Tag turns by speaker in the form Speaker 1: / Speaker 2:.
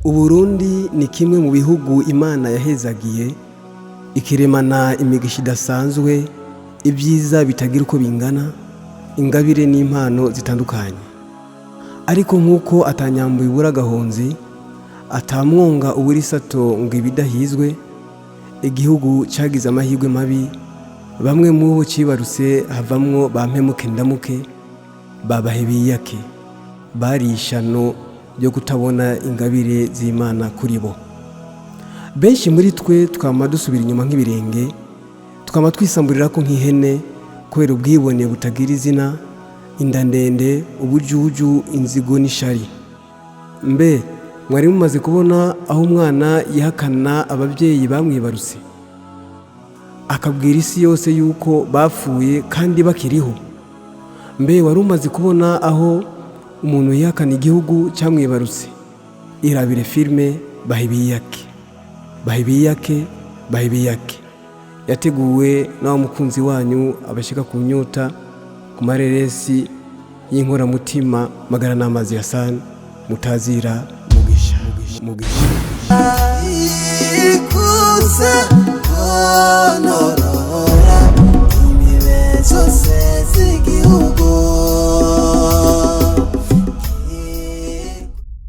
Speaker 1: Uburundi ni kimwe mu bihugu Imana yahezagiye, ikiremana imigisha idasanzwe, ibyiza bitagira uko bingana, ingabire n'impano zitandukanye. Ariko nk'uko atanyambo ibura agahonzi, atamwonga ubura isato ngo ibidahizwe, igihugu cyagize amahirwe mabi, bamwe mu bo cibarutse havamwo ba mpemuke ndamuke, babahe biyake, bari ishano ryo kutabona ingabire z'Imana kuri bo. Benshi muri twe twama dusubira inyuma nk'ibirenge, twama twisamburira ko nk'ihene kubera ubwibone butagira izina, inda ndende, ubujuju, inzigo n'ishari. Mbe mwari mumaze kubona aho umwana yihakana ababyeyi bamwibarutse, akabwira isi yose yuko bapfuye kandi bakiriho? Mbe wari umaze kubona aho umuntu yihakana igihugu cyamwibarutse? Irabire filime Bahibiyake, Bahibiyake, Bahibiyake, yateguwe na wa mukunzi wanyu abashika ku nyota ku mareresi y'inkoramutima magara n'amazi ya sani mutazira mugisha mugisha.
Speaker 2: Ikuze honoro.